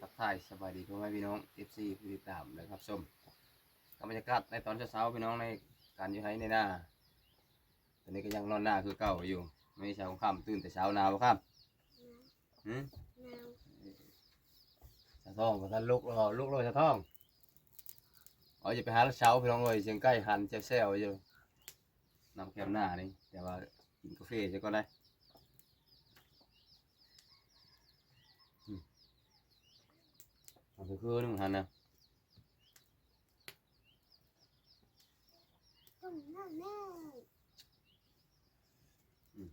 ທັກທາຍສະບາຍດີພໍ່ແມ່ພີ່ນ້ອງ ເອັຟຊີ ຜູ້ຕິດຕາມ ແລະ ຮັບຊົມກັບບັນຍາກາດໃນຕອນເຊົ້າໆ ພີ່ນ້ອງ ໃນການຢູ່ໄຮ່ໃນນາ. ຕອນນີ້ກໍຍັງນອນນາຄືເກົ່າຢູ່ ມື້ເຊົ້າຄ່ຳ ຕື່ນແຕ່ເຊົ້າ ໜາວບໍ່ຄ່ຳ? ຫື? ໜາວ. ສາວທອງບໍ່ທັນລຸກ ລຸກແລ້ວສາວທອງ. ເອົາ ຢ່າໄປຫາລັດເຊົາ ພີ່ນ້ອງເອີຍ ສຽງໄກ່ຫັນແຊວໆຢູ່ ນຳແຄມໜ້ານີ້ ແຕ່ວ່າກິນກາເຟຊະກ່ອນໄດ໋. ອືມ ເອົາໄປຄືໜຶ່ງຫັ້ນນະ. ອືມ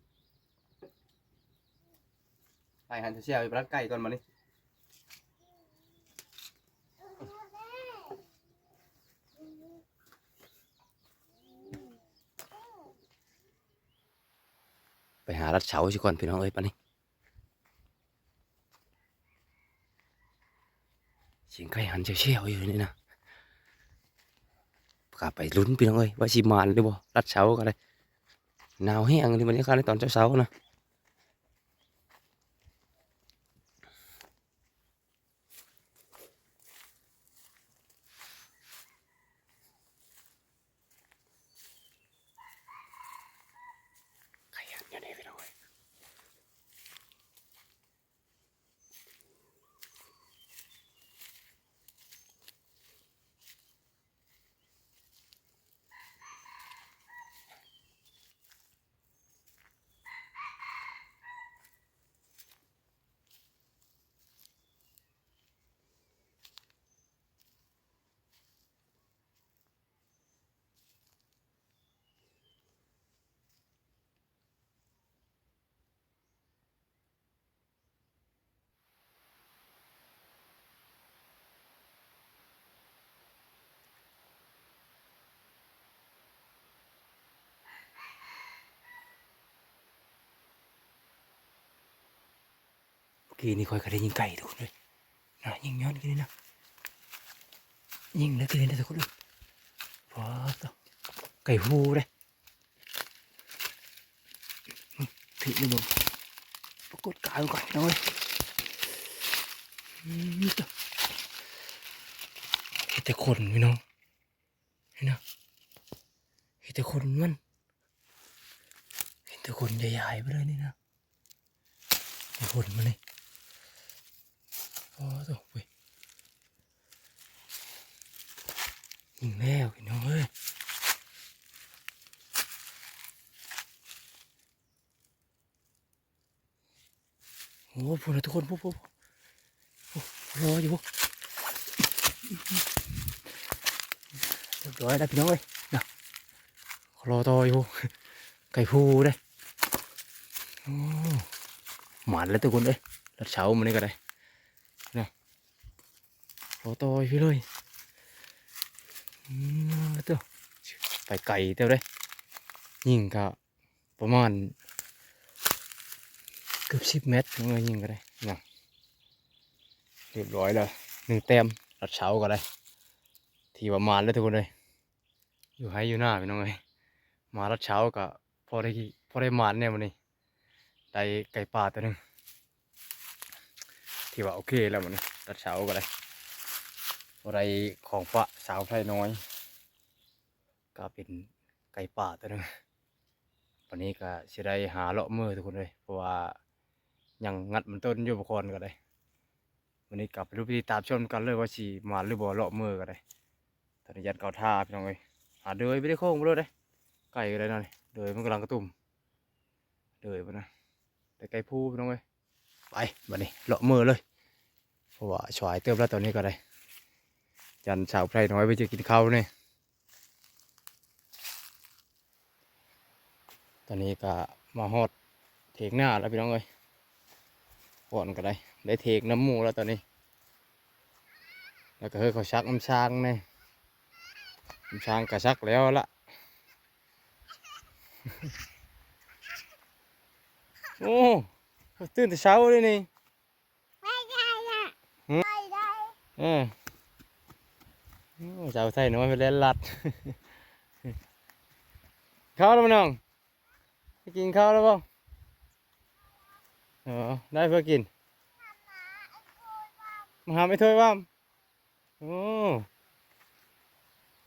ໄປຫັ້ນແຊວໆ ໄປລັດໄກ່ກ່ອນບາດນີ້. ໄປຫາລັດເຊົາຊິກ່ອນ ພີ່ນ້ອງເອີຍ ບາດນີ້. ສຽງໄກ່ຫັນແຊວໆຢູ່ນີ້ນະ. ກະໄປລຸ້ນ ພີ່ນ້ອງເອີຍ ວ່າຊິໝານຫຼືບໍ່ ລັດເຊົາກໍໄດ້. ໜາວແຮງນີ້ ບັນຍາກາດໃນຕອນເຊົ້າໆນະ. ໄກ່ຫັນຢູ່ນີ້ ພີ່ນ້ອງເອີຍ. โอเค นี่ข้อยก็ได้ยิงไก่ทุกคนเลยนะ ยิงย้อนกันนี่นะ ยิงแล้วกันนี่นะทุกคนเลย ว้าว ไก่ฮูเด้ ถือนี่บ่ ปรากฏกายก่อนน้อย อืม เห็นแต่ขนพี่น้อง นี่นะ เห็นแต่ขนมัน เห็นแต่ขนใหญ่ๆไปเลยนี่นะ เห็นขนมันนี่ โอ้โห เว้ย ยิงแล้วพี่น้องเอ้ย โอ้ พู้นนะทุกคน พู้น พู้น โอ้ รออยู่ เรียบร้อยแล้วพี่น้องเอ้ย นะ รอต่ออยู่ ไก่พูเด้ โอ้ หมานแล้วทุกคนเอ้ย ลัดเช้ามื้อนี้ก็ได้ นะ รอต่ออยู่เลย อืม เด้อ ไปไกลเด้อเด้ ยิงก็ ประมาณเกือบสิบเมตร น้องเอ้ย ยิงก็ได้นะ เรียบร้อยแล้ว หนึ่งแต้ม ลัดเช้าก็ได้ ถือว่าหมานแล้วทุกคนเอ้ย อยู่ไฮ่อยู่นาพี่น้องเอ้ย มาลัดเช้าก็พอได้ พอได้หมานแน่มื้อนี้ ได้ไก่ป่าตัวหนึ่ง ถือว่าโอเคแล้วมื้อนี้ ลัดเช้าก็ได้ พอได้ของฝากสาวไพร่น้อย ก็เป็นไก่ป่าตัวหนึ่ง วันนี้ก็สิได้หาเลาะเมือทุกคนเอ้ย เพราะว่ายังงัดมันต้นอยู่บ่ก่อนก็ได้ วันนี้ก็ไปลุ้นไปติดตามชมกันเลยว่าสิหมานหรือบ่เลาะเมือก็ได้ ตอนนี้ยันเขาท่าพี่น้องเอ้ย หาเดินไปได้โค้งไปเลยเด้ ไก่ก็ได้นั่น เดินมันกำลังกระตุ่ม เดินไปนะ แต่ไก่พูพี่น้องเอ้ย ไปบัดนี้เลาะเมือเลย เพราะว่าสายเติบแล้วตอนนี้ก็ได้ ยันสาวไพร่น้อยไปจะกินข้าวนี่ ตอนนี้ก็มาฮอดเถียงนาแล้วพี่น้องเอ้ย ก่อนก็ได้ ได้เถียงนำหมู่แล้วตอนนี้ แล้วก็เฮ้ยเขาซักนำช้างแน่ นำช้างก็ซักแล้วละ โอ้ ตื่นแต่เช้าเลยนี่ ไม่ได้อะ หึ ไม่ได้ เออ โอ้ สาวไพร่น้อยไปแล่นลัด ข้าวแล้วบ่น้อง ไปกินข้าวแล้วบ่ เออ ได้เพื่อกิน มาม่า ไอ้โคตรว่า ຫາໄອ້ຖ້ວຍວ່າ ໂອ້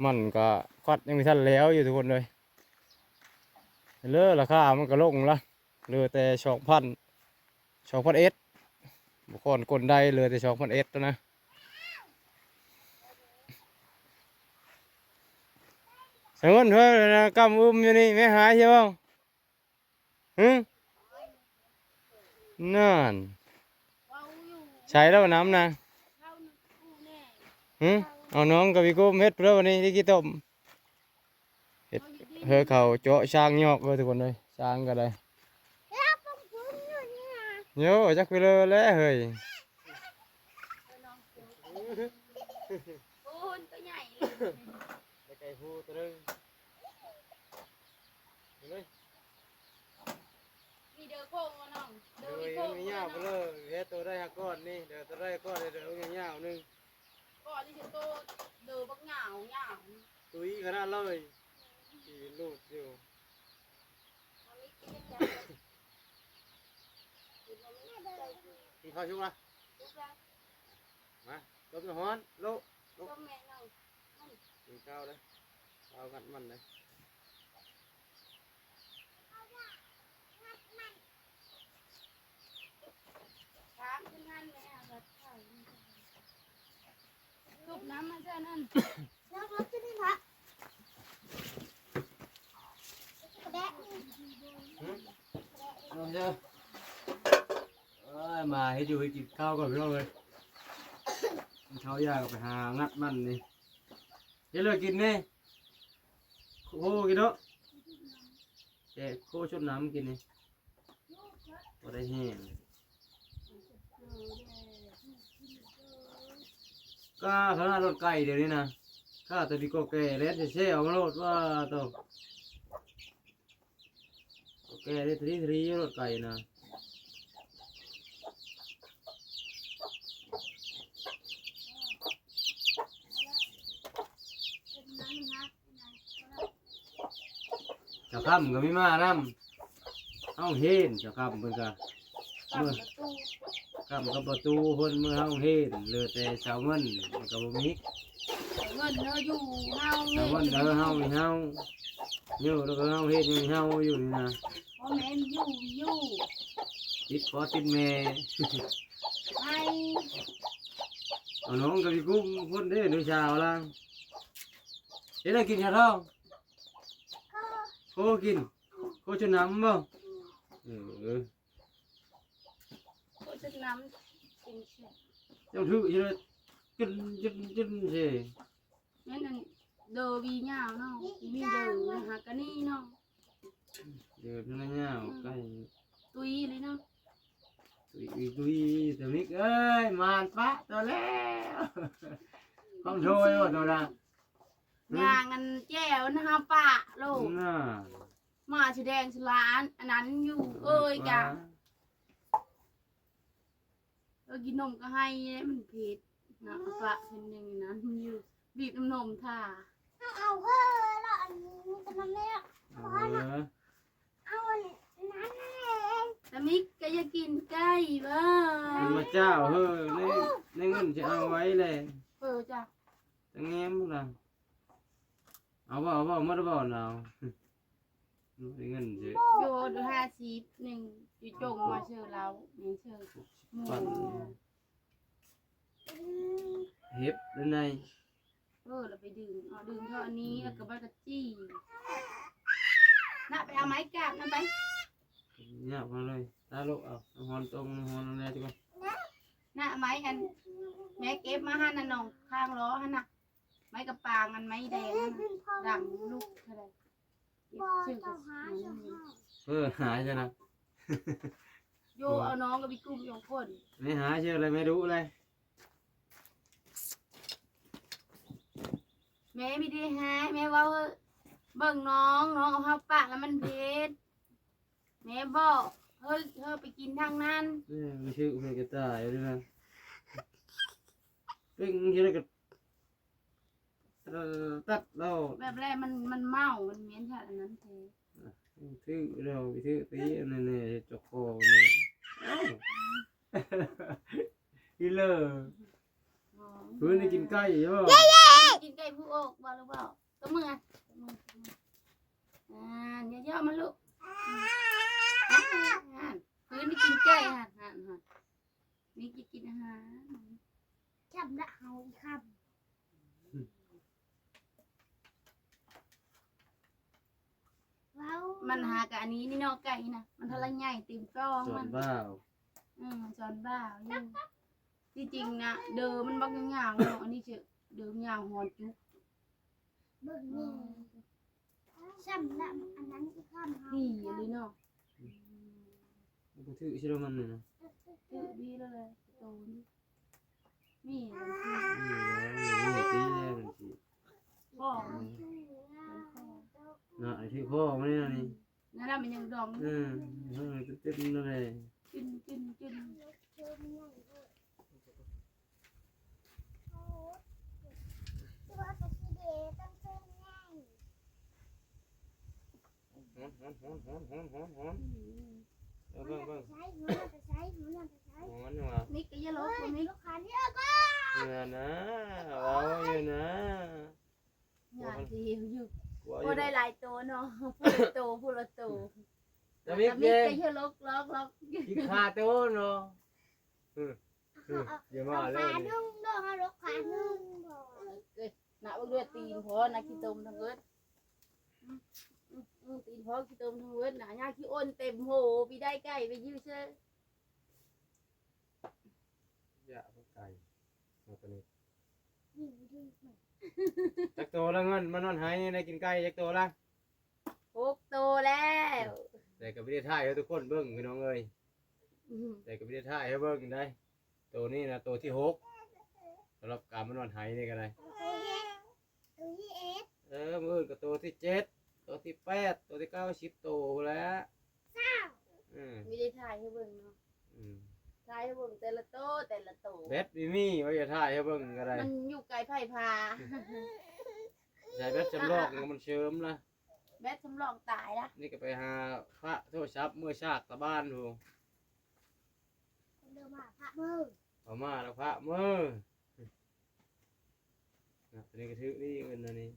ມັນກະຄວັດຍັງບໍ່ທັນແລ້ວຢູ່ທຸກຄົນເອີຍ ເລີ ລາຄາມັນກະລົງລະ ເຫຼືອແຕ່ສອງພັນ ສອງພັນເອັດ ບໍ່ຄອນກົ້ນໄດ້ເຫຼືອແຕ່ສອງພັນເອັດແລ້ວນະ ສະເງິນເຮີຍນະ ກຳອຶມຢູ່ນີ້ ແມ່ຫາຍໃຊ່ບໍ່? ຫຶ ນັ້ນ ໃສ່ແລ້ວນ້ຳນະ ຫຶ ເອົານ້ອງກັບອີ່ກຸມເຮັດເດີ້ ວັນນີ້ໄດ້ກິນຕົ້ມ ເຮັດເຮີເຂົ້າເຈາະຊ້າງຍອກເດີ້ ທຸກຄົນເອີຍ ຊ້າງກໍໄດ້ ໂຍ ຈັກໄປເລີແຫຼະເຮີຍ ໂອ້ຍ ໂຕໃຫຍ່ເລີຍ ໄດ້ໄກ່ຮູ້ໂຕໜຶ່ງ ເອົາເລີຍ ມີເດີໂຄ້ງບໍ່ນ້ອງ? ເດີ ເດີ ມີໂຄ້ງ ມີຍາວ ບໍ່ນ້ອງ? ເລີຍ ເຮັດໂຕໄດ້ຫາກ້ອນນີ້ ເດີໂຕໄດ້ກ້ອນ ເດີຍາວໆໜຶ່ງ ກ້ອນນີ້ຊິໂຕ ເດີບັກຍາວ ຍາວ ຕຸ້ຍຂະໜາດເລີຍ ອືມ ຊິລູກຢູ່ ກິນເຂົ້າສຸກລະ? ສຸກລະ ມາ ຕົ້ມນ້ຳຮ້ອນ ໂລະ ໂລະ ຕົ້ມແມ່ນ້ອງ ກິນເຂົ້າເດີ້ ເອົາກັດມັນເດີ້ ຖາມຂຶ້ນຫັ້ນແມ່ ສຸບນ້ຳມາໃສ່ນັ້ນ ນ້ຳມັນຈະໄດ້ລະ ເອົາເດີ ເອີຍ ມາເຮັດຢູ່ເຮັດກິນເຂົ້າກ່ອນ ພີ່ນ້ອງເອີຍ ເຂົ້າຢາກໄປຫາງັດມັນນີ້ ເຮັດເລີຍກິນນີ້ ໂອ້ ກິນເນາະ ແຕ່ໂຄຊົດນ້ຳກິນນີ້ ບໍ່ໄດ້ແຫ້ງ ກະຂະໜາດລົດໄກ່ດຽວນີ້ນະ ຂ້າແຕ່ດີກໍແກ່ແລ່ນແຊ່ໆອອກມາໂລດ ວ່າໂຕ ກໍແກ່ໄດ້ທະລີທະລີຢູ່ລົດໄກ່ນະ. ເຈົ້າຄຳກໍມີມານຳ ເຮົາເຮນ ເຈົ້າຄຳເພິ່ນກໍ ເມື່ອ ຄຳກັບປະຕູເພິ່ນເມືອເຮົາເຮນ ເຫຼືອແຕ່ສາວເງິນ ມັນກໍບໍ່ມີ ສາວເງິນເນາະ ຢູ່ເຮົາ ສາວເງິນເດີ ເຮົາມີເຮົາ ຢູ່ແລ້ວກໍເຮົາເຮນ ມີເຮົາຢູ່ນີ້ນະ ບໍ່ແມ່ນຢູ່ ຢູ່ ຕິດພໍ່ຕິດແມ່ ໄອ້ ເອົານ້ອງກໍຊິກຸ້ມຄົນເດ້ ນ້ອງສາວລາວ ເຮັດໃຫ້ກິນຊາທອງ ໂຄກິນ ໂຄຈົນນ້ຳບໍ່? ເອີ ໂຄຈົນນ້ຳກິນແຊບ ເຈົ້າຖືຢູ່ເລີຍ ຈຶ່ນໆໆເຊ ແມ່ນອັນ ໂດວີຍາວເນາະ ມີໂດຫາກະນີ້ເນາະ ເດີນະຍາວ ອືມ ໄກ່ ຕຸ້ຍເລີຍເນາະ ຕຸ້ຍ ຕຸ້ຍ ຕະມິກເອີຍ ມານປະຕົວແລ້ວ ຄວາມໂທຍບໍ່ຕົວນະ ຍ່າງອັນແຈ່ວນະ ຫາປະໂລດ ໜ້າ ມາສະແດງສະຫຼານ ອັນນັ້ນຢູ່ ເອີຍກະ ເອີ ກິນນົມກໍໄຫ້ແຫຼະ ມັນເຜັດນະ ປະເພິ່ນຍັງນັ້ນຢູ່ ບີບນ້ຳນົມຖ້າ ເອົາເຮີລະ ອັນນີ້ກໍນຳແລ້ວ ເອີ ເອົາອັນນັ້ນແຫຼະ ຕາມິກກໍຢາກກິນໄກ່ເວີ້ຍ ມັນມາຈ້າວເຮີ ໃນ ໃນເງິນຊິເອົາໄວ້ແຫຼະ ເອີ ຈ້າ ຕະແງມພຸ້ນນະ ເອົາບໍ່ ເອົາບໍ່ ໝົດແລ້ວບໍ່ນາວ? ໄດ້ເງິນເດີ ໂຍ ຫ້າສິບໜຶ່ງ ຢູ່ຈົ່ງມາເຊີລາວ ນີ້ເຊີ ຫົກສິບ ໝູ່ ພັນ ເຫັບ ແລ້ວໃນ ເອີ ລະໄປດຶງ ເອົາດຶງເທົ່າອັນນີ້ ອືມ ແລ້ວກໍມັນກໍຈີ້ ນະ ໄປເອົາໄມ້ກາບນຳໄປ ຍາກມາເລີຍ ຕາໂລກ ເອົາ ນ້ຳຮ້ອນຕົ້ມ ນ້ຳຮ້ອນແລ້ວ ນະ ໄມ້ອັນ ແມ່ເກັບມາຫັ້ນນະ ໜອງຂ້າງລໍ້ຫັ້ນນະ ໄມ້ກະປາງ ອັນໄມ້ແດງຫັ້ນນະ ດຳລູກເທົ່າໃດ ບໍ່ ເຈົ້າຫາ ເອີ ຫາຊະນະ ໂຍ ເອົານ້ອງກັບອີ່ກຸ້ມສອງຄົນ ແມ່ຫາເຊີແລ້ວ ແມ່ດຸແລ້ວ ແມ່ບໍ່ໄດ້ຫາ ແມ່ເວົ້າ ເບິ່ງນ້ອງ ນ້ອງເອົາເຮົາປະແລ້ວມັນເຜັດ ແມ່ບອກ ເຮີ ເຮີໄປກິນທາງນັ້ນ ເອີ ມັນຖືກແມ່ກະຕາຍຢູ່ນະ ເປັນຈັ່ງໃດກໍ ເອີ ຕັດແລ້ວ ແບບແລະມັນ ມັນເມົາ ມັນແມ່ນຊະອັນນັ້ນແທ້ ຖືກແລ້ວ ຖືກຕີອັນນັ້ນແນ່ ເຈົ້າຂອງນີ້ ເອົ້າ ອີເລີ ຄືນໄດ້ກິນໄກ່ຢູ່ບໍ່? ກິນໄກ່ຜູ້ອອກບໍ່ ຫຼືບໍ່? ຕົບມື ຕົບມື ຕົບມື ອ່າ ຍໍ້ໆ ມາລູກ ອ່າ ຄືນໄດ້ກິນໄກ່ ຫັ້ນ ຫັ້ນ ຫັ້ນ ນີ້ກິນ ກິນອາຫານ ຈຳລະເຮົາອີກຄຳ ເວົ້າ ມັນຫາກະອັນນີ້ນີ້ເນາະ ໄກ່ນະ ມັນທະລະໃຫຍ່ເຕັມທ້ອງມັນ ສອນບ່າວ ອືມ ສອນບ່າວຢູ່ ທີ່ຈິງນະ ເດີມັນບັກຍາວໆເນາະ ອັນນີ້ເຊີ ເດີຍາວຫອນຈຸກ ເບິ່ງນີ້ ອືມ ຊ້ຳນຳອັນນັ້ນອີກຄຳ ດີອີ່ຫຼີເນາະ ອືມ ມັນກະຖືກຊິລະມັນນີ້ນະ ຖືກດີແລ້ວແຫຼະ ໂຕນີ້ ມີ ມີ ມີຕີແລ້ວມັນຊິ ພໍ ນະ ໄອ້ຖືກຄໍມັນນີ້ນະນີ້ ນັ້ນນະ ມັນຍັງດອງ ເອີ ເອີ ເຕັມໆນັ້ນແຫຼະ ຈຶ່ນໆໆ ຮອນ ຮອນ ຮອນ ຮອນ ຮອນ ຮອນ ຮອນ ຮອນ ເອີ ເບິ່ງ ເບິ່ງ ຮອນຫຍັງວະ ມິກກະຢ່າລົບ ເອີຍ ມິກ ລູກຄ້ານີ້ ເອີ ກໍ ເອີ ນະ ເວົ້າຢູ່ນະ ຍາດຊິຫິວຢູ່ ບໍ່ໄດ້ຫຼາຍໂຕເນາະ ຜູ້ລະໂຕ ຜູ້ລະໂຕ ຕາມິກ ຕາມິກເດ້ ກະເຮັດລອກໆໆ ກິນຄາໂຕເນາະ ອື ອື ຢ່າມາເລີຍ ໜຶ່ງເດີ ເຮົາລູກຄ້າໜຶ່ງ ເອີຍ ນະ ເບິ່ງເລືອດຕີນພໍ ນະ ຂີ້ຕົມທັງເບິດ ອື ອື ຕີນພໍ ຂີ້ຕົມທັງເບິດ ນະ ຍາຂີ້ອົນເຕັມໂຫ ໄປໄດ້ໄກ່ໄປຢູ່ເຊີ ຢາກໄກ່ ເອົາໂຕນີ້ ຈັກໂຕລະເງິນ ມານອນໄຫ້ໄດ້ກິນໄກ່ຈັກໂຕລະ? ຫົກໂຕແລ້ວ ແຕ່ກໍບໍ່ໄດ້ຖ່າຍໃຫ້ທຸກຄົນເບິ່ງພີ່ນ້ອງເອີຍ ອືມ ແຕ່ກໍບໍ່ໄດ້ຖ່າຍໃຫ້ເບິ່ງໄດ໋ ໂຕນີ້ນະ ໂຕທີຫົກ ສຳລັບການມານອນໄຫ້ນີ້ກໍໄດ້ ໂຕທີເອັດ ເອີ ມື້ອື່ນກໍໂຕທີເຈັດ ໂຕທີແປດ ໂຕທີເກົ້າ ສິບໂຕພຸ້ນແຫຼະ ຊາວ ອືມ ມີໄດ້ຖ່າຍໃຫ້ເບິ່ງເນາະ ອືມ ຖ່າຍໃຫ້ເບິ່ງແຕ່ລະໂຕ ແຕ່ລະໂຕ ແບັດບໍ່ມີ ວ່າຈະຖ່າຍໃຫ້ເບິ່ງກໍໄດ້ ມັນຢູ່ໃກ້ໃຜພາ ໃຊ້ແບັດສຳລອງກໍມັນເສີມລະ ແບັດສຳລອງຕາຍລະ ນີ້ກໍໄປຫາພະໂທລະສັບເມືອສາກຕາບ້ານພຸ້ນ ເດີມາພະເມີ ເອົາມາແລ້ວພະເມີ ນະ ຕົວນີ້ກໍຖືກນີ້ເງິນອັນນີ້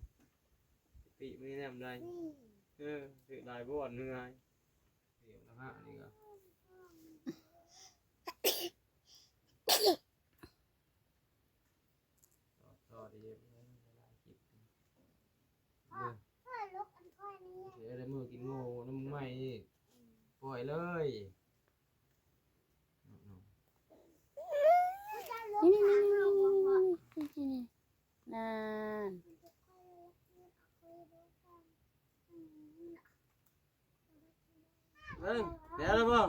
ປີກມັນນີ້ແນມໄດ້ ອືມ ເອີ ຖືກຫຼາຍບ່ອນເງິນຫຼາຍ ດຽວນະຮະ ອັນນີ້ກໍ ຕໍ່ ຕໍ່ດີ ເອີ ເອີ ຊິໄດ້ມື້ກິນໂງ່ນຳໃໝ່ນີ້ ປ່ອຍເລີຍ ນີ້ ນີ້ ນີ້ ນີ້ ນັ້ນ ເບິ່ງ ແລ້ວບໍ່?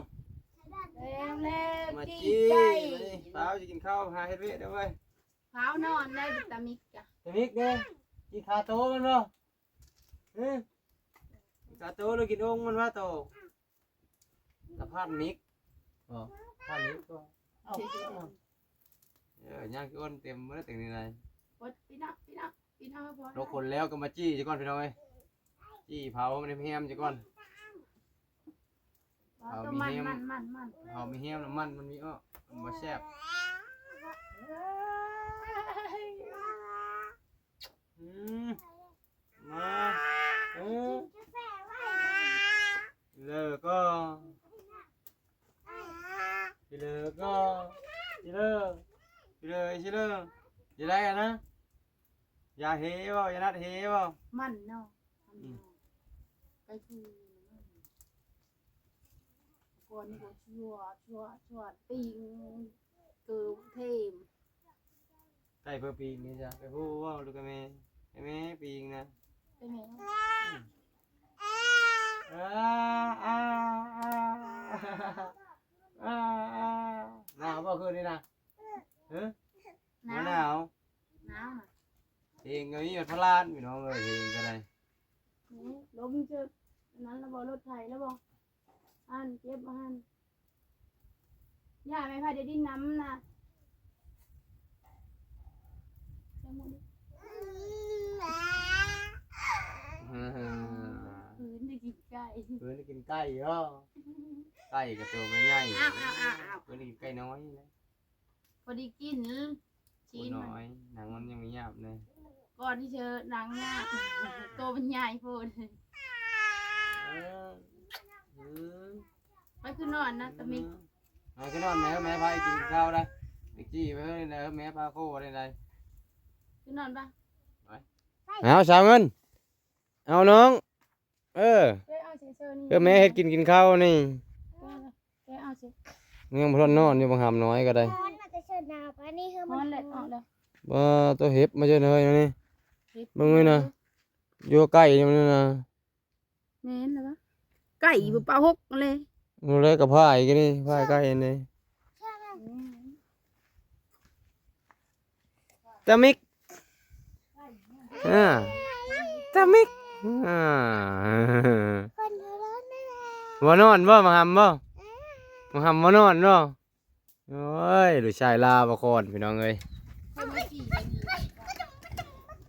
ແລ້ວ ແລ້ວ ມາຈີ່ ຈີ່ໄກ່ ມານີ້ ຟ້າວຊິກິນເຂົ້າ ຫາເຮັດວຽກເດີ້ເວີຍ ຟ້າວນອນໄດ້ ຕາມິກກະ ຕາມິກເດ້ ກິນຄາໂຕແມ່ນບໍ່? ຮະ ກິນຄາໂຕ ຫຼືກິນອົ່ງມັນວະໂຕ? ລະພາດມິກ ບໍ່ ພາດມິກບໍ່ ເອົາ ເອີ ຍ່າງຄືອ່ອນເຕັມເບິດແຕ່ງນີ້ໄດ໋ ປົດ ປີນອກ ປີນອກ ປີນອກ ເອົາ ພອ ລົກຄົນແລ້ວກໍມາຈີ່ຊະກ່ອນພີ່ນ້ອງເອີຍ ຈີ່ເຜົາໃຫ້ມັນແຮມຊະກ່ອນ ເຜົາມີແຮມ ມັນ ມັນ ມັນ ເຜົາມີແຮມ ນ້ຳມັນມັນມີອອກ ມັນບໍ່ແຊບ ອືມ ມາ ເອີ ເລີກໍ ຊິເລີກໍ ຊິເລີ ຊິເລີ ຊິເລີ ຊິໄດ້ຫັ້ນນະ ຢາເຮບໍ່ ຢານັດເຮບໍ່ ມັນເນາະ ອືມ ໄປຄື ກ່ອນນີ້ກໍຊົ່ວ ຊົ່ວ ຊົ່ວ ຕີງ ເກີບເທມ ໄກ່ເພິ່ນປີກນີ້ຈ້ະ ໄປຮູ້ເວົ້າລູກກັບແມ່ ໃຫ້ແມ່ປີກນະ ໄປແມ່ ອືມ ອາ ອາ ອາ ອາ ໜາວບໍ່ຄືນນີ້ນະ? ຮະ? ໜາວ ບໍ່ໜາວ ໜາວນະ ເພງກໍມີຮອດພະລານ ພີ່ນ້ອງເອີຍ ເພງກໍໄດ້ ນີ້ລົມເຈີ ອັນນັ້ນລະບໍ່ ລົດໄຖລະບໍ່? ອັນເກັບອັນຢ່າແມ່ພາໄດ້ດິນນຳນະ ເອີ ຄືນໄດ້ກິນໄກ່ ຄືນໄດ້ກິນໄກ່ເນາະ ໄກ່ກໍໂຕບໍ່ໃຫຍ່ ອ້າວ ອ້າວ ອ້າວ ຄືນໄດ້ກິນໄກ່ນ້ອຍແຫຼະ ພໍດີກິນ ຊີ້ນມັນ ໂອ້ຍ ໜັງມັນຍັງບໍ່ຫຍາບເລີຍ ກ່ອນທີ່ຈະໜັງຫຍາບ ໂຕມັນໃຫຍ່ໂພດ ເອີ ເອີ ໄປຄືນອນນະຕາມິກ ເອີ ໄປຄືນອນແມ່ ແມ່ພາໄປກິນເຂົ້າໄດ໋ ໄປຈີ່ໄປເຮີ້ນແຫຼະ ແມ່ພາໂຄໄດ້ໄດ໋ ຄືນອນປະ ໄປ ເອົາ ສາວເງິນ ເອົານ້ອງ ເອີ ແກະເອົາຊິເຊີນີ້ ເອີ ແມ່ເຮັດກິນ ກິນເຂົ້ານີ້ ແກະເອົາຊິ ຍັງບໍ່ທັນນອນຢູ່ ບັກຫຳນ້ອຍກໍໄດ້ ຮ້ອນ ມັນຈະເຊີນໜາວປານນີ້ ຄືມັນຮ້ອນແລ້ວ ເອົາແລ້ວ ບໍ່ ໂຕເຫັບມາເຊີນເຮີຍນີ້ ເຫັບ ເບິ່ງເລີຍນະ ຢູ່ໃກ້ນີ້ມັນນະ ແມ່ນແລ້ວວະ ໄກ່ບໍ່ປາຫົກເລີຍ ບໍ່ໄດ້ກໍພາຍກັນນີ້ ພາຍໄກ່ນີ້ ອືມ ຕາມິກ ອ່າ ຕາມິກ ອ່າ ບໍ່ນອນບໍ່ ມາຫຳບໍ່ ມາຫຳບໍ່ນອນບໍ່ ໂອ້ຍ ລູກຊາຍລາວບໍ່ຄອນ ພີ່ນ້ອງເອີຍ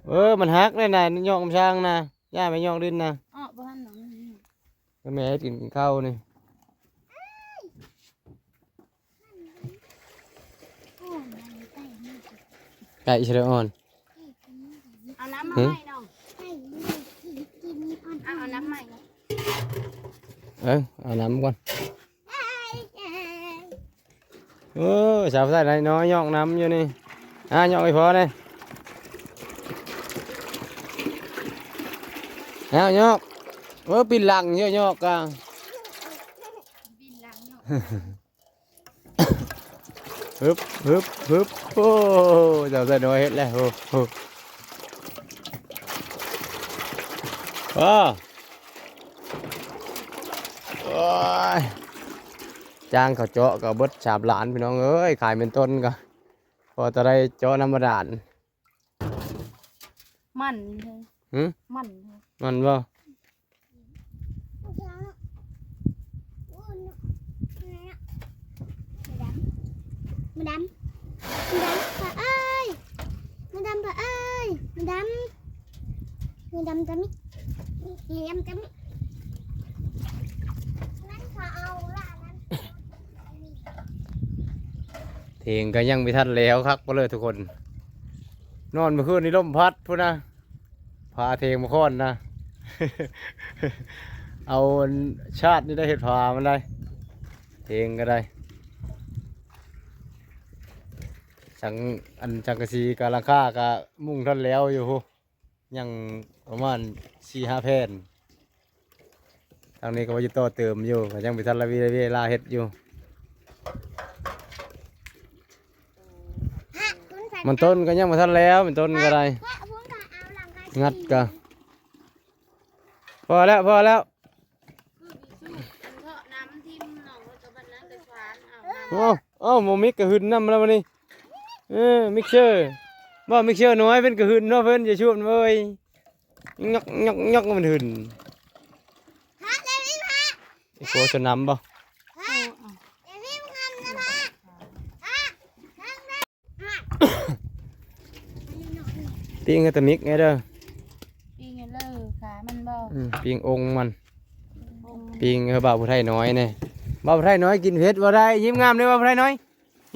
ເອີ ມັນຫັກເດ້ນະ ຍອກນຳຊ່າງນະ ຢ່າໄປຍອກດິນນະ ເອາະບໍ່ທັນໜອງ ແມ່ເຮັດກິນ ກິນເຂົ້ານີ້ ໄກ່ຊະເດອ່ອນ ເອົານ້ຳມາໃຫ້ນ້ອງ ເອົາ ເອົານ້ຳໃໝ່ ເອີ ເອົານ້ຳກ່ອນ ໂອ້ ສາວຜູ້ຊາຍນ້ອຍຍອກນ້ຳຢູ່ນີ້ ອ່າ ຍອກໃຫ້ພໍ່ແດ່ ເອົາ ຍອກ ໂອ້ ປິ່ນຫຼັງເຍອະ ຍອກກະ ຮຶບ ຮຶບ ຮຶບ ໂອ້ ເຈົ້າຊາຍນ້ອຍເຮັດແລ້ວ ໂອ້ ໂອ້ ໂອ້ ໂອ້ຍ ຈ້າງເຂົາເຈາະກໍເບິດສາມລ້ານ ພີ່ນ້ອງເອີຍ ຂາຍເປັນຕົ້ນກໍພໍແຕ່ໄດ້ເຈາະນ້ຳບາດານ. ມັນເລີຍ ຫຶ? ມັນເລີຍ ມັນບໍ່? ມາດຳ ມາດຳ ມາດຳ ພໍ່ເອີຍ ມາດຳ ພໍ່ເອີຍ ມາດຳ ມາດຳຕາມິ ມາດຳຕາມິ ນັ້ນເຂົາເອົາລະນັ້ນ. ເຖງກໍຍັງບໍ່ທັນແລ້ວຄັກບໍ່ເລີຍທຸກຄົນ ນອນມື້ຄືນນີ້ລົມພັດພຸ້ນນະ ພາເຖງມາຄ້ອນນະ ເອົາອັນຊາດນີ້ໄດ້ເຮັດພາມັນໄດ້ ເຖງກໍໄດ້ ສັງ ອັນສັງກະສີກັບຫຼັງຄາກໍມຸງທັນແລ້ວຢູ່ພຸ້ນ ຍັງປະມານສີ່ຫ້າແຜ່ນ ທາງນີ້ກໍວ່າຈະຕໍ່ເຕີມຢູ່ ກໍຍັງບໍ່ທັນລະວີລະເວລາເຮັດຢູ່ ມັນຕົ້ນກໍຍັງບໍ່ທັນແລ້ວ ມັນຕົ້ນກໍໄດ້ ງັດກໍ ພໍແລ້ວ ພໍແລ້ວ ໂອ້ ເອົ້າ ໝໍມິກກະຫຶນນຳແລ້ວບັດນີ້ ເອີ ມິກເຊີ ບໍ່ ມິກເຊີນ້ອຍເພິ່ນກະຫຶນເນາະ ເພິ່ນຢ່າຊວນເວີຍ ຍອກ ຍອກ ຍອກ ມັນຫຶ່ນ ພະ ແລ້ວນີ້ພະ ໄອ້ໂກຊະນຳບໍ່ ພະ ແລ້ວນີ້ມັນນຳນະພະ ພະ ປີ້ງໃຫ້ຕາມິກແດ່ເດີ ປີ້ງໃຫ້ເລີ ຂາມັນບໍ່ ອືມ ປີ້ງອົງມັນ ອົງ ປີ້ງ ເອີ ບ່າວຜູ້ໄທນ້ອຍນີ້ ບ່າວຜູ້ໄທນ້ອຍກິນເຜັດບໍ່ໄດ້ ຍິ້ມງາມເດ້ບ່າວຜູ້ໄທນ້ອຍ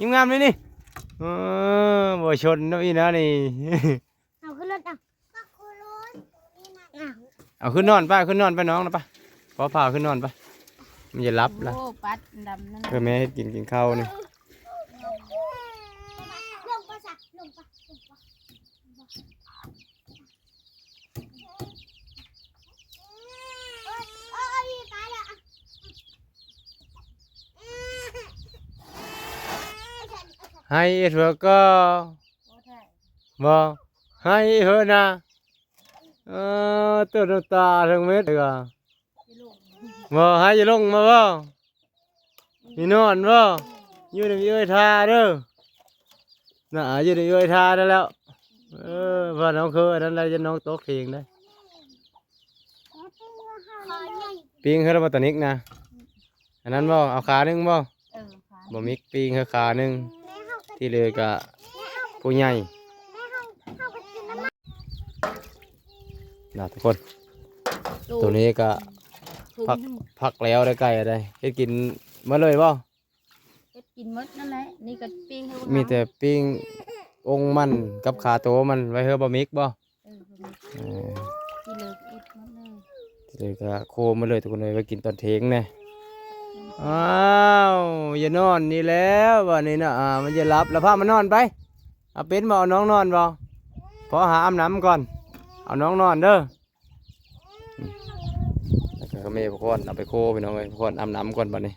ຍິ້ມງາມເດ້ນີ້ ເອີ ບໍ່ຊົນນຳອີ່ນະນີ້. ເອົາຂຶ້ນລົດເອົາ ເອົາຂຶ້ນນອນໄປ ຂຶ້ນນອນໄປນ້ອງນະໄປ ພໍພາຂຶ້ນນອນໄປ ມັນຈະຫຼັບລະ ໂອ້ ປັດດຳນັ້ນ ເອີ ແມ່ເຮັດກິນ ກິນເຂົ້ານີ້ ລົງໄປຊະ ລົງໄປ ລົງໄປ ໂອ້ຍ ໂອ້ຍ ຕາຍລະ ໃຫ້ເອດເວີກກໍ ບໍ່ ໃຫ້ເຮີນະ ເອີ ເຕີນ້ຳຕາທັງເມັດເລີຍວ່າ ບໍ່ ໃຫ້ຢ່າລົງມາບໍ່ ມີນອນບໍ່ ຢູ່ນຳເອື້ອຍທ່າເດີ ນະ ຢູ່ນຳເອື້ອຍທ່າໄດ້ແລ້ວ ເອີ ວ່ານ້ອງຄືອັນນັ້ນໄດ້ ຢ້ານນ້ອງຕົກເຖງໄດ້ ປີ້ງເຮີລະບໍ່ຕານິກນະ ອັນນັ້ນບໍ່ ເອົາຂາໜຶ່ງບໍ່? ເອີ ຂາ ບໍ່ມີປີ້ງເຮີຂາໜຶ່ງ ທີ່ເຫຼືອກະຜູ້ໃຫຍ່ນະທຸກຄົນ ໂຕນີ້ກະ ໂຕ ພັກ ພັກແລ້ວໄດ້ໄກ່ໄດ້ ເຮັດກິນໝົດເລີຍບໍ່? ເຮັດກິນໝົດນັ້ນແຫຼະ ນີ້ກໍປີ້ງເຮີ ມີແຕ່ປີ້ງ ອົງມັນກັບຂາໂຕມັນໄວ້ເຮີບໍ່ມິກບໍ່? ເອີ ບໍ່ມີ ເອີ ກິນເລີຍ ເອັດໝົດເລີຍ ເລີຍກະໂຄມາເລີຍທຸກຄົນເອີຍ ໄວ້ກິນຕອນເທີ່ຍງແນ່. ອ້າວ ຢ່ານອນນີ້ແລ້ວບາດນີ້ນະ ອ່າ ມັນຈະຫຼັບແລ້ວ ພາມັນນອນໄປ. ເອົາເປັນບໍ່? ເອົານ້ອງນອນບໍ່? ພໍຫາອາບນ້ຳກ່ອນ ເອົານ້ອງນອນເດີ. ແລ້ວກະແມ່ພວກຂ້ອນເອົາໄປໂຄພີ່ນ້ອງເອີຍ ພວກຂ້ອນອາບນ້ຳກ່ອນບາດນີ້.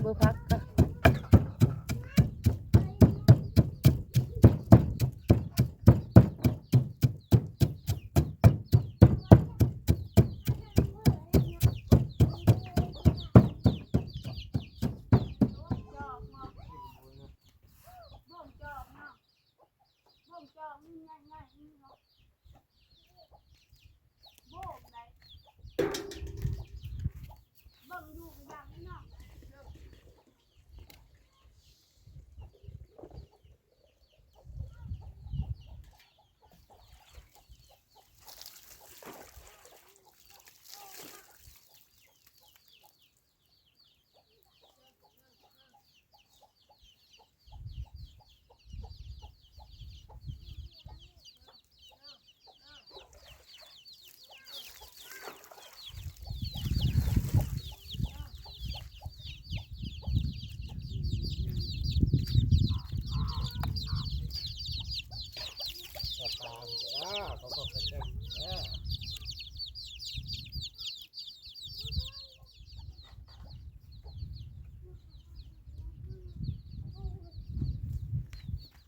ບໍ່ພັກກະ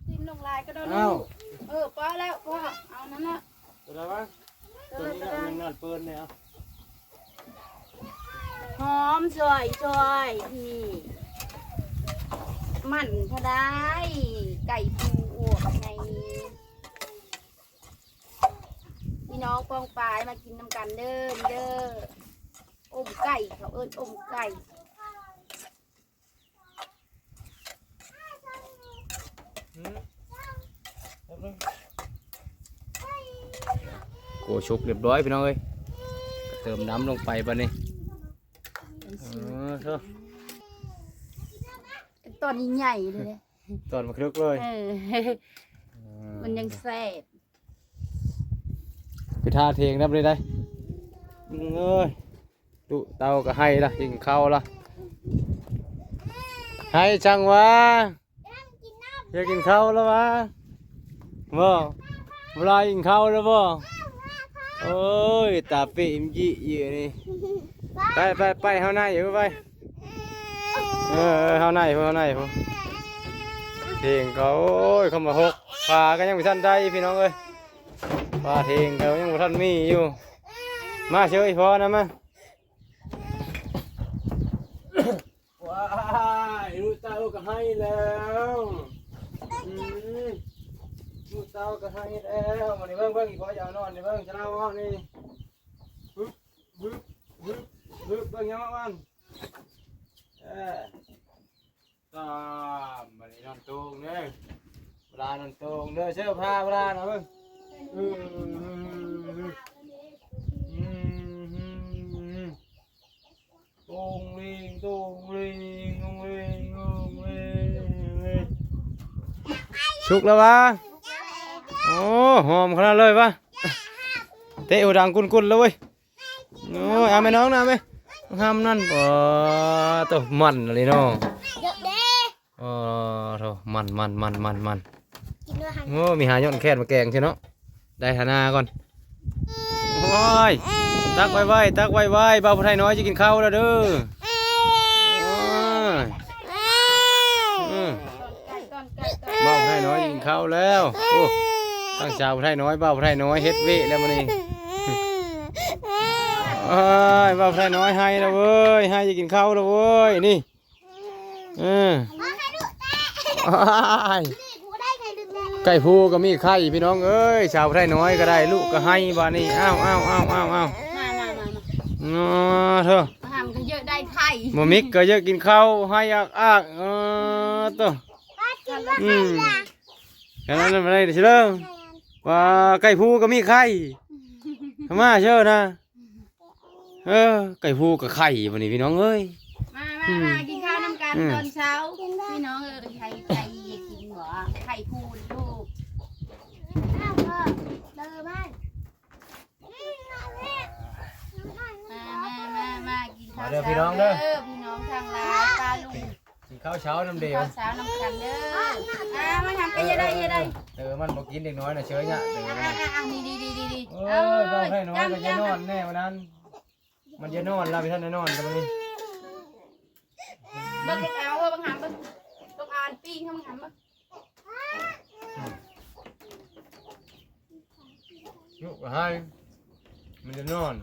ຖິ້ມລົງຫຼາຍກະດອກ. ອ້າວ ເອີ ພໍແລ້ວ ພໍ ເອົານັ້ນລະ. ຕົວໃດວະ? ຕົວນີ້ລະ ຕົວນີ້ລະ ຕົວນີ້ລະ ເປີດແລ້ວ. ຫອມຊ່ອຍໆ ນີ້ ມັນເທົ່າໃດ ໄກ່ປູອວກໃຫຍ່. ພີ່ນ້ອງປ້ອງປາຍມາກິນນຳກັນເດີ ນີ້ເດີ ອົມໄກ່ ເຂົາເອີ້ນອົມໄກ່. ໂກ ສຸກຮຽບຮ້ອຍພີ່ນ້ອງເອີຍ ກະເຕີມນ້ຳລົງໄປບາດນີ້. ເອີ ໂທ້ ຕອນໃຫຍ່ໆ ເລີຍເດ້ ຕອນບັກເລິກເລີຍ. ເອີ ເອີ ມັນຍັງແຊບ. ໄປຖ້າເຖງນຳເລີຍໄດ໋. ເອີຍ ຕຸເຕົາກະໄຫ້ລະ ກິນເຂົ້າລະ ໄຫ້ຈັ່ງຫວາ ຢາກກິນເຂົ້າລະຫວາ. ບໍ່ ບໍ່ລາກິນເຂົ້າລະບໍ່? ໂອ້ຍ ຕາເປະອີ່ມຈີ້ຢູ່ນີ້. ໄປ ໄປ ໄປ ເຮົາໃນ ເອີ ໄປ. ເອີ ເອີ ເຮົາໃນພຸ້ນ ເຮົາໃນພຸ້ນ ເຖງເຂົາ. ໂອ້ຍ ຄຳວ່າຫົກ ຝາກະຍັງບໍ່ທັນໄດ້ພີ່ນ້ອງເອີຍ ຝາເຖງເຂົາຍັງບໍ່ທັນມີຢູ່. ມາເຊີຍພໍ່ນຳມາ. ວ້າຍ ລູກເຕົ້າກະໄຫ້ແລ້ວ ອືມ ລູກເຕົ້າກະໄຫ້ແລ້ວ. ມານີ້ເບິ່ງ ເບິ່ງ ອີ່ພໍ່ຢາກນອນນີ້ ເບິ່ງ ຈະເລົ່າເອົານີ້ ບຶບ ບຶບ ບຶບ ບຶບ ເບິ່ງຫຍັງວະມັນ. ເອີ ຕາມ ບາດນີ້ນອນໂຕ່ງເດີ ເວລານອນໂຕ່ງເດີ ເຊີພາເວລານະເບິ່ງ. ອືມ ໂຕ່ງເລງ ໂຕ່ງເລງ ໂຕ່ງເລງ ໂຕ່ງເລງ ໂຕ່ງເລງ. ສຸກແລ້ວຫວາ? ໂອ້ ຫອມຂະໜາດເລີຍຫວາ? ເຕະຫູດັງກຸ້ນໆ ເລີຍເວີຍ. ໂອ້ຍ ເອົາແມ່ນ້ອງນະ ເອົາແມ່ ຫ້າມນັ້ນ. ໂອ້ ໂຕ ມັນອີ່ຫຼີເນາະ ເຍາະເດ້. ໂອ້ ໂທ້ ມັນໆໆໆໆ. ກິນດ້ວຍຫັ້ນ. ໂອ້ ມີຫາຍ້ອນແຄ້ນມາແກງເຊີເນາະ ໄດ້ທານາກ່ອນ. ໂອ້ຍ ຕັກໄວໆ ຕັກໄວໆ ບ່າວຜູ້ໄທນ້ອຍຈະກິນເຂົ້າແລ້ວເດີ. ໂອ້ຍ ອືມ ບ່າວຜູ້ໄທນ້ອຍຈະກິນເຂົ້າແລ້ວ. ໂອ້ ທັງສາວຜູ້ໄທນ້ອຍ ບ່າວຜູ້ໄທນ້ອຍ ເຮັດເວະແລ້ວມື້ນີ້. ໂອ້ ອ້າຍ ບ່າວໄພນ້ອຍໄຫ້ລະເວີຍ ໄຫ້ຈະກິນເຂົ້າລະເວີຍ ນີ້ ເອີ ອ້າຍ ໄກ່ພູກໍມີໄຂ່ພີ່ນ້ອງເອີຍ ສາວໄພນ້ອຍກໍໄດ້ ລູກກໍໄຫ້ບາດນີ້ ອ້າວ ອ້າວ ອ້າວ ອ້າວ ອ້າວ ມາ ມາ ມາ ມາ ເນາະ ເທີ ຫາມກໍເຍອະໄດ້ໄຂ່ ໝໍມິກກໍເຍອະກິນເຂົ້າ ໄຫ້ອາກໆ ເອີ ໂຕ ອືມ ແຄ່ນັ້ນບໍ່ໄດ້ເດີ ວ່າໄກ່ພູກໍມີໄຂ່ ເຂົ້າມາເຊີນະ ເອີ ໄກ່ພູກໍໄຂ່ບັດນີ້ພີ່ນ້ອງເອີຍ ມາ ມາ ອືມ ມາ ກິນເຂົ້ານຳກັນ ອືມ ຕອນເຊົ້າ ພີ່ນ້ອງເອີຍ ໄຂ່ ໄຂ່ກິນບໍ່ ໄຂ່ພູລູກ ມາ ມາ ມາ ມາ ກິນເຂົ້າ ມາເດີ ເຊົ້າ ພີ່ນ້ອງເດີ ເດີ ພີ່ນ້ອງທັງຫຼາຍ ປ້າລຸງ ກິນເຂົ້າເຊົ້ານຳເດວ ກິນເຂົ້າເຊົ້ານຳກັນເດີ ອ່າ ມາຫາໄປ ຢ່າໄດ້ ຢ່າໄດ້ ເອີ ມັນບໍ່ກິນເດັກນ້ອຍນະ ເຊີຍະ ເອີ ອ່າ ອ່າ ອ່າ ນີ້ ດີ ດີ ດີ ດີ ເອີ ເອີ ເວົ້າໄພນ້ອຍກໍຢ່ານອນແນ່ ວັນນັ້ນ ມັນຢ່ານອນລະ ໄປທັນໄດ້ນອນກັນມື້ນີ້ ເບິ່ງເອົາ ເອີ ບັງຫຳເບິ່ງ ຕ້ອງອ່ານປີ້ງໃຫ້ບັງຫຳເບິ່ງ ລູກກໍໄຫ້ ມັນຈະນອນ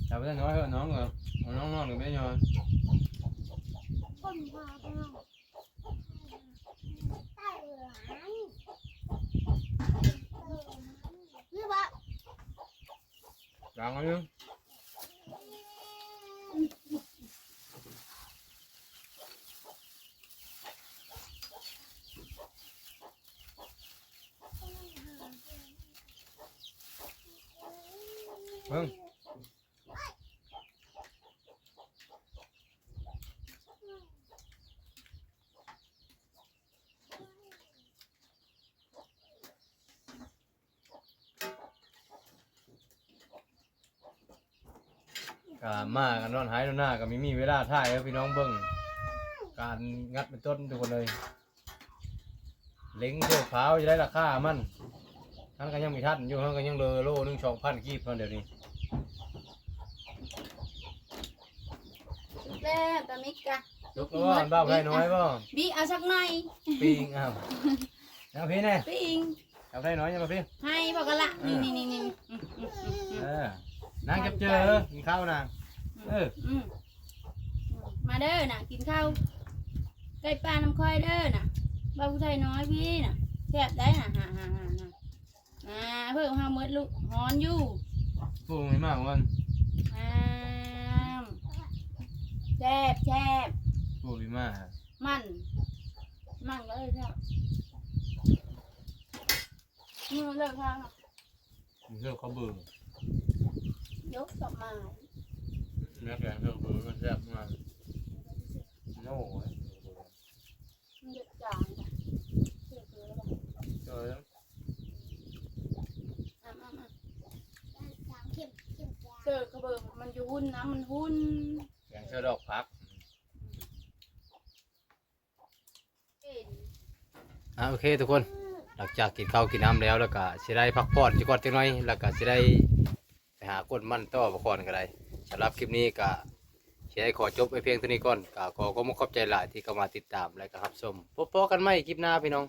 ແຕ່ວ່ານ້ອຍເອີ ນ້ອງກໍ ເອົານ້ອງນອນກໍໄປນອນ ຄົນພາໄປນອນ ດາງອັນໜຶ່ງ ເບິ່ງ ກະມາກັນນອນໄຮ່ນອນນາ ກະມີ ມີເວລາຖ່າຍໃຫ້ພີ່ນ້ອງເບິ່ງ ການງັດເປັນຕົ້ນທຸກຄົນເລີຍ ເລັງໂຊພາວຢູ່ໄດ້ລາຄາມັນ ມັນກະຍັງມີທັນຢູ່ ເຮົາກະຍັງເຫຼືອໂລໜຶ່ງສອງພັນກີບເທົ່າດຽວນີ້ ສຸກແລ້ວຕາມິກກະ ສຸກແລ້ວບໍ່ ເບິ່ງເອົາໄພນ້ອຍບໍ່ ບີເອົາສັກໜ້ອຍ ປີ້ງ ອ້າວ ເອົາພີ້ແນ່ ປີ້ງ ເອົາໄພນ້ອຍຍັງບໍ່ພີ້ ໃຫ້ບໍ່ກະລະ ນີ້ໆໆ ອືມ ເອີ ນາງຈັບເຈີກິນເຂົ້ານາງ ເອີ ອືມ ມາເດີນະ ກິນເຂົ້າ ໄກ່ປ່ານຳຂ້ອຍເດີນະ ບ່າວຜູ້ໄທນ້ອຍພີ້ນະ ແຊບໄດ໋ນະ ອ່າ ເພິ່ນເຮົາໝົດລູກ ຮ້ອນຢູ່ ໂອ້ຍ ມາກມັນ ອ່າ ແຊບ ແຊບ ໂອ້ຍ ມາ ມັນ ມັນກໍເລີຍແຊບ ນີ້ເລີກທາງ ເລີກເຂົ້າເບິ່ງ ຍົກສອກມາ ແມ່ແກງເລີກເບິ່ງມັນແຊບມາກ ໂອ້ຍ ມັນຈະຈາງ ເຊີເບີ ເອີ ອຳໆໆ ເຊີເບີ ມັນຢູ່ຫຸ່ນນະ ມັນຫຸ່ນ ແກງເຊີດອກຜັກ ອ່າ ໂອເຄທຸກຄົນ ຫຼັງຈາກກິນເຂົ້າກິນນ້ຳແລ້ວ ແລ້ວກະຊິໄດ້ພັກຜ່ອນຢູ່ກ່ອນຈັກໜ້ອຍ ແລ້ວກະຊິໄດ້ໄປຫາກົ້ນມັນຕໍ່ ພັກຜ່ອນກະໄດ້ ສຳລັບຄລິບນີ້ກະຊິໄດ້ຂໍຈົບໄວ້ພຽງເທົ່ານີ້ກ່ອນ ກະຂໍຂອບໃຈຫຼາຍທີ່ເຂົ້າມາຕິດຕາມ ແລະກະຮັບຊົມ ພົບພໍ້ກັນໃໝ່ຄລິບໜ້າພີ່ນ້ອງ.